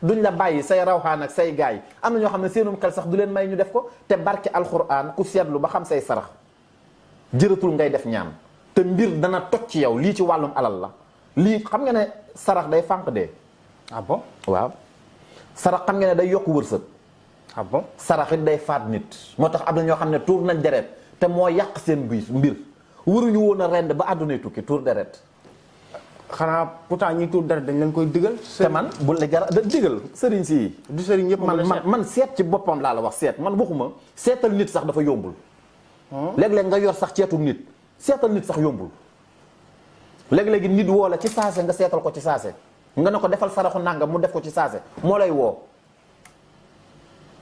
duñ la bàyyi say rawxaan ak say gaay am na ñoo xam ne seenum xel sax du leen may ñu def ko te barke alxuraan ku seetlu ba xam say sarax jëratul ngay def ñaan te mbir dana toj ci yow lii ci wàllum alal la lii xam nga ne sarax day fànq dee. ah bon waaw sarax xam nga ne day yokk wërsëg. ah bon sarax it day faat nit moo tax am na ñoo xam ne tuur nañ deret te moo yàq seen mbir waruñu woon a rend ba àddunay tukki tuur deret. xanaa pourtant ñi tuur deret dañ leen koy digal. te man bu la gara da digal sëriñ si. du sëriñ yëpp man seet ci boppam laa la wax seet man waxuma seetal nit sax dafa yombul. léeg-léeg nga yor sax ceetum nit seetal nit sax yombul. léeg-léegi nit woo la ci saase nga seetal ko ci saase nga ne ko defal saraxu nàngam mu def ko ci saase moo lay woo.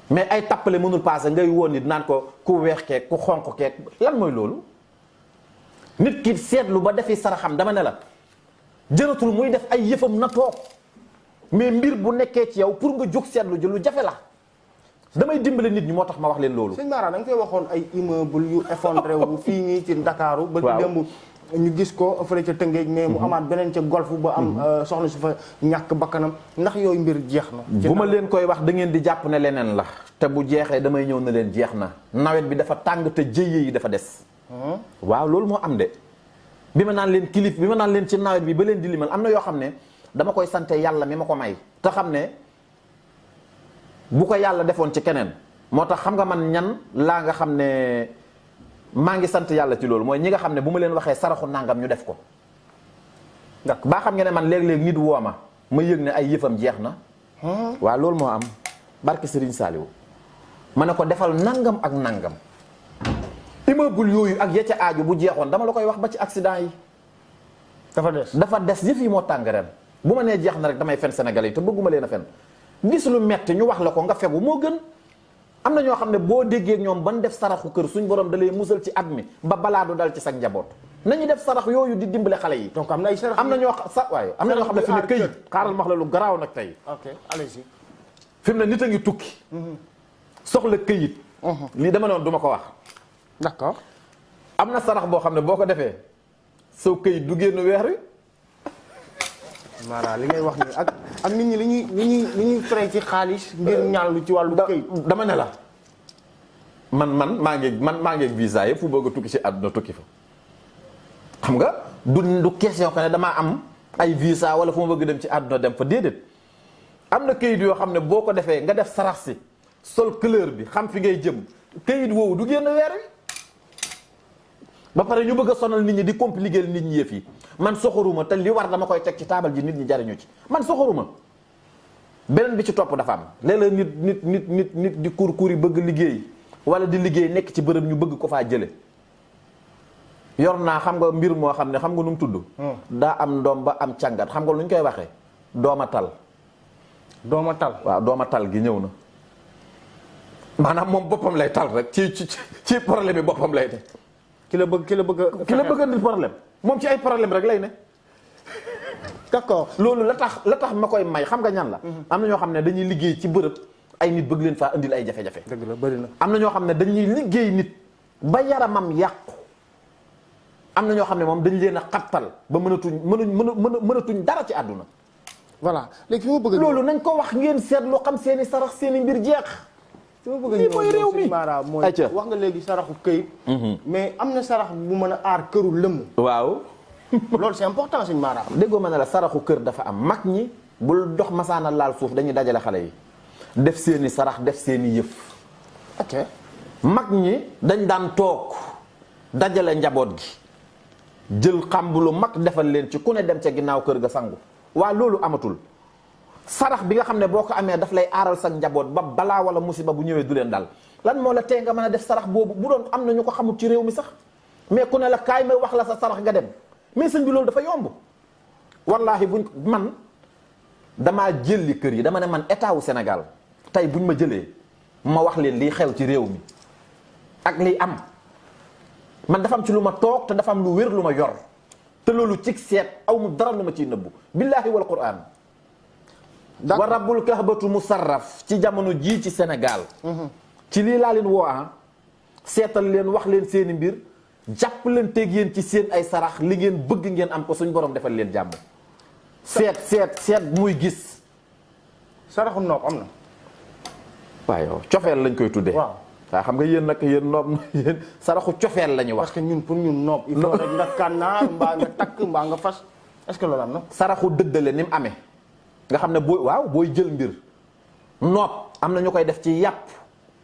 mais ay tappale mënul paase ngay woo nit naan ko ku weex keek ku xonq keek lan mooy loolu. nit ki seetlu ba defi saraxam dama ne la. jëratul muy def ay yëfam na toog mais mbir bu nekkee ci yow pour nga jóg seetlu ji lu jafe la damay dimbale nit ñi moo tax ma wax leen loolu. sëñ Mara da nga koy waxoon ay immeuble yu effondré wu fii nii ci Ndakaaru. ba ci démb ñu gis ko fële ca Tëngéej mais mu amaat beneen ca golf ba am soxna su fa ñàkk bakkanam ndax yooyu mbir jeex na. bu ma leen koy wax da ngeen di jàpp ne leneen la te bu jeexee damay ñëw na leen jeex na nawet bi dafa tàng te jëye yi dafa des. waaw loolu moo am de. bi ma naan leen kilif bi ma naan leen ci nawet bi ba leen di limal am na yoo xam ne dama koy sante yàlla mi ma ko may te xam ne bu ko yàlla defoon ci keneen moo tax xam nga man ñan laa nga xam ne maa ngi sant yàlla ci loolu mooy ñi nga xam ne bu ma leen waxee saraxu nangam ñu def ko ndax baa xam nga ne man léeg-léeg nit woo ma yëg ne ay yëfam jeex na waaw loolu moo am barke Serigne Saliou ma ne ko defal nangam ak nangam immeuble yooyu ak ya ca aaju bu jeexoon dama la koy wax ba ci accident yi dafa des yëf yi moo tàng ren bu ma nee jeex na rek damay fen Sénégalais yi te bëgguma leen a fen gis lu metti ñu wax la ko nga fegu moo gën am na ñoo xam ne boo déggee ñoom ban def saraxu kër suñ borom da lay musal ci at mi ba balaa du dal ci sa njaboot nañu def sarax yooyu di dimbale xale yi. donc am na ay sarax am na ñoo waaye am na ñoo xam ne fi mu ne këyit xaaral ma wax la lu garaaw nag tey. ok allez-y. fi mu ne nit a ngi tukki. soxla këyit. lii dama noonu du ma ko wax. d'accord. am na sarax boo xam ne boo ko defee soo këyit du génn weer wi. Mara li ngay wax nii ak nit ñi li ñuy frais ci xaalis ngir ñaanlu ci wàllu këyit. dama ne la man maa ngi visa yëpp fu bëgg a tukki ci àdduna tukki fa. xam nga du question que ne damaa am ay visa wala fu ma bëgg dem ci àdduna dem fa déedéet am na këyit yoo xam ne boo ko defee nga def sarax si sol couleur bi xam fi ngay jëm këyit woowu du génn weer wi. ba pare ñu bëgg a sonal nit ñi di compliquer nit ñi yëf yi man soxoruma te li war dama koy teg ci taabal ji nit ñi jariñu ci man soxoruma beneen bi ci topp dafa am léeg-léeg nit di kur yi bëgg liggéey wala di liggéey nekk ci bërëb ñu bëgg ko faa jële yor naa xam nga mbir moo xam ne xam nga nu mu tudd daa am ndoom ba am càngat xam nga lu ñu koy waxee dooma tal waaw dooma tal gi ñëw na maanaam moom boppam lay tal rek ci problème yi boppam lay ne ki la bëgg andi problème moom ci ay problème rek lay ne. d'accord loolu la tax ma koy may xam nga ñan la. am na ñoo xam ne dañuy liggéey ci bërëb ay nit bëgg leen faa indil ay jafe-jafe. dëgg la bëri na. am na ñoo xam ne dañuy liggéey nit ba yaramam yàqu am na ñoo xam ne moom dañ leen a xattal ba mënatuñ dara ci àdduna. voilà léegi fi ma bëgg loolu nañ ko wax ngeen seetlu xam seeni sarax seeni mbir jeex. lii mooy réew mi mooy wax nga léegi saraxu këyit. mais am na sarax bu mën a aar këru lëmm. waaw. loolu c'est important sëñ Mara. déggoo ma ne la saraxu kër dafa am mag ñi bul dox masaana laal suuf dañuy dajale xale yi def seeni sarax def seeni yëf. ok mag ñi dañ daan toog dajale njaboot gi jël xàmb lu mag defal leen ci ku ne dem ca ginnaaw kër ga sangu waa loolu amatul. sarax bi nga xam ne boo ko amee daf lay aaral sa njaboot ba balaa wala musiba bu ñëwee du leen dal lan moo la tee nga mën a def sarax boobu bu doon am na ñu ko xamul ci réew mi sax mais ku ne la kaay ma wax la sa sarax nga dem mais sëñ bi loolu dafa yomb. wallaahi man damaa jëli kër yi dama ne man état wu Sénégal tey buñ ma jëlee ma wax leen liy xew ci réew mi ak liy am man dafa am ci lu ma toog te dafa am lu wér lu ma yor te loolu ci seet aw mu dara lu ma ciy nëbbu billaahi wal quraan wa rabbul kahbatu musarraf ci jamono jii ci Sénégal ci lii laa leen woo seetal leen wax leen seeni mbir jàpp leen teg yéen ci seen ay sarax li ngeen bëgg ngeen am ko suñ borom defal leen jàmm seet muy gis saraxu noob am na. waaw yow cofeel lañ koy tuddee. waaw xam nga yéen nag yéen noob yéen saraxu cofeel la ñuy wax. parce que ñun pour ñun noob. il faut rek nga kànnaar mbaa nga takk mbaa nga fas est-ce que loolu am na. saraxu dëddale ni mu amee nga xam ne booy jël mbir noob am na ñu koy def ci yàpp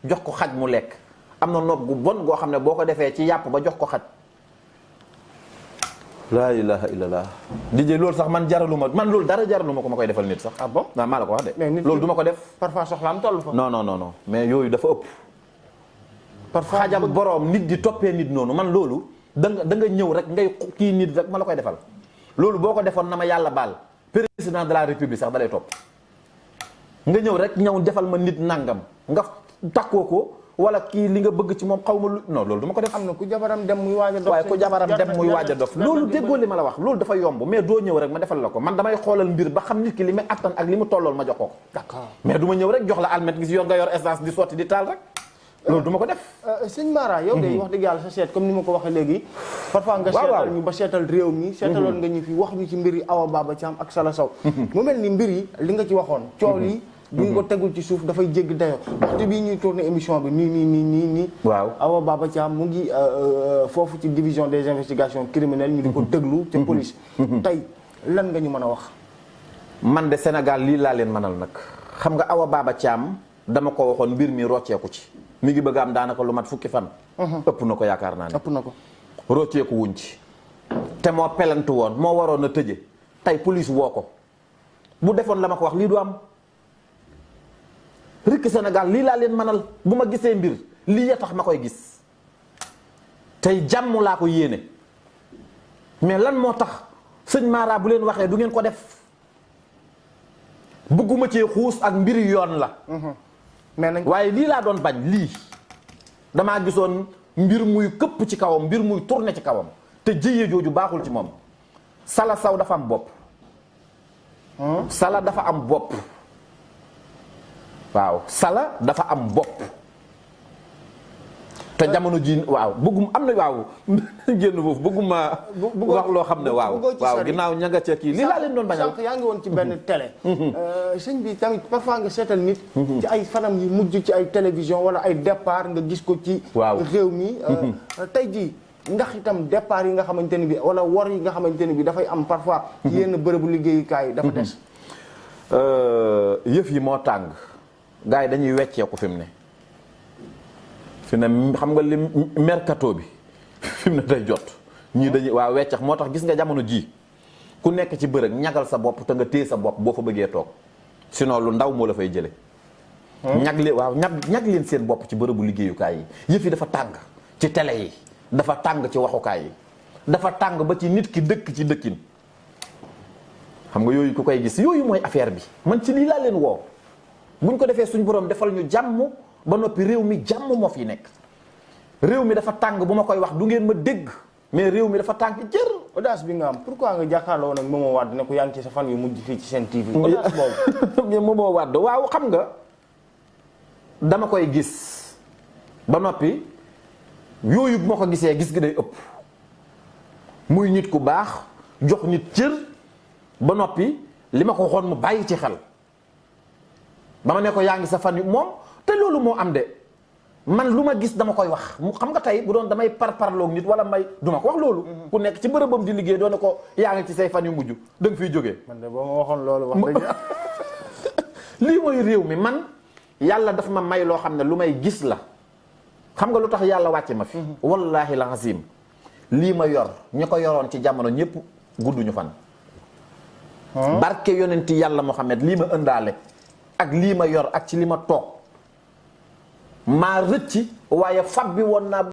jox ko xaj mu lekk am na noob gu bon goo xam ne boo ko defee ci yàpp ba jox ko xaj. laa ilaha illallah DJ loolu sax man jaraluma man loolu dara jaraluma ko ma koy defal nit sax. ah bon maa la ko wax de. mais nit loolu du ma ko def. parfois soxlaam toll fa. non mais yooyu dafa ëpp. parfois xajam boroom nit di toppee nit noonu man loolu da nga ñëw rek ngay kii nit rek ma la koy defal. loolu boo ko defoon na ma yàlla baal président de la république sax da lay topp nga ñëw rek ñëw defal ma nit nangam nga takkoo ko wala kii li nga bëgg ci moom xaw ma lu non loolu du ma ko def. am na ku jabaram dem muy waaj a dof. waaye ku jabaram dem muy waaj a dof loolu déggoo li ma la wax loolu dafa yomb mais doo ñëw rek ma defal la ko man damay xoolal mbir ba xam nit ki li muy attan ak li mu tollool ma jox ko. d'accord mais du ma ñëw rek jox la almet gis yor nga yor essence di sotti di taal rek. loolu du ma ko def. sëñ Mara yow de wax dëgg yàlla sa seet comme ni ma ko waxee léegi. parfois nga seetal ñu ba seetal réew mi. seetaloon nga ñu fi wax ñu ci mbir yi Awa Baba Thiam ak Sala Sow. mu mel ni mbir yi li nga ci waxoon. coow yi bu ñu ko tegul ci suuf dafay jéggi dayoo. waxtu bii ñuy tourné émission bi nii. waaw Awa Baba Thiam mu ngi foofu ci division des investigations criminelles ñu di ko déglu. te police. tey lan nga ñu mën a wax. man de Sénégal lii laa leen mënal nag xam nga Awa Baba Thiam dama ko waxoon mbir mi rocceeku ci. mi ngi bëgg am daanaka lu mat fukki fan. ëpp na ko yaakaar naa ne. ëpp na ko. rocceeku wuñ ci. te moo pelantu woon moo waroon a tëje tey police woo ko bu defoon la ma ko wax lii du am. rikk Sénégal lii laa leen mënal bu ma gisee mbir lii ya tax ma koy gis tey jàmm laa ko yéene mais lan moo tax sëñ Mara bu leen waxee du ngeen ko def bëgguma cee xuus ak mbiri yoon la. mais nañ waaye lii laa doon bañ lii damaa gisoon mbir muy këpp ci kawam mbir muy tourné ci kawam te jëye jooju baaxul ci moom. Sala Sow dafa am bopp. Sala dafa am bopp. waaw Sala dafa am bopp. te jamono ji waaw bëggum am na waaw génn foofu bëgguma wax loo xam ne waaw ginnaaw ña nga ca kii lii laa leen doon bañal. sànq yaa ngi woon ci benn télé. sëñ bi tamit parfois nga seetal nit. ci ay fanam yu mujj ci ay télévision wala ay départ nga gis ko ci. réew mi. tey jii ndax itam départ yi nga xamante ni bi wala wor yi nga xamante ni bi dafay am parfois. ci yenn bërëbu liggéeyukaay yi dafa des. yëf yi moo tàng. gars yi dañuy wecceeku fi mu ne. fi ne xam nga li mercato bi fi mu ne day jot ñii dañuy waaw weccax moo tax gis nga jamono ji ku nekk ci bërëg ñagal sa bopp te nga téye sa bopp boo fa bëggee toog sinon lu ndaw moo la fay jële ñag leen waaw ñag leen seen bopp ci bërëbu liggéeyukaay yi yëf yi dafa tàng ci télé yi dafa tàng ci waxukaay yi dafa tàng ba ci nit ki dëkk ci dëkkin xam nga yooyu ku koy gis yooyu mooy affaire bi man ci lii laa leen woo buñ ko defee suñ borom defal ñu jàmm ba noppi réew mi jàmm moo fi nekk réew mi dafa tàng bu ma koy wax du ngeen ma dégg mais réew mi dafa tàng jër. audace bi nga am pourquoi nga jàkkaarloo nag Momo Wade ne ko yaa ngi ci sa fan yu mujj fii ci seen TV. audace boobu. mais Momo Wade waaw xam nga dama koy gis ba noppi yooyu bu ma ko gisee gis gi day ëpp muy nit ku baax jox nit cër ba noppi li ma ko waxoon mu bàyyi ci xel ba ma ne ko yaa ngi sa fan yu moom. te loolu moo am de man lu ma gis dama koy wax mu xam nga tey bu doon damay parparloog nit wala may duma ko wax loolu. ku nekk ci bërëbam di liggéey doon ko yaa ngi ci say fan yu mujj da nga fiy jógee. man de boo ma waxoon loolu wax dëgg lii mooy réew mi man yàlla dafa ma may loo xam ne lu may gis la xam nga lu tax yàlla wàcce ma fi. wallaahi la azim lii ma yor ñi ko yoroon ci jamono ñëpp gudduñu fan. barke yonenti yàlla Muhammad lii ma ëndaale ak lii ma yor ak ci li ma toog. maa rëcci waaye fab bi woon naa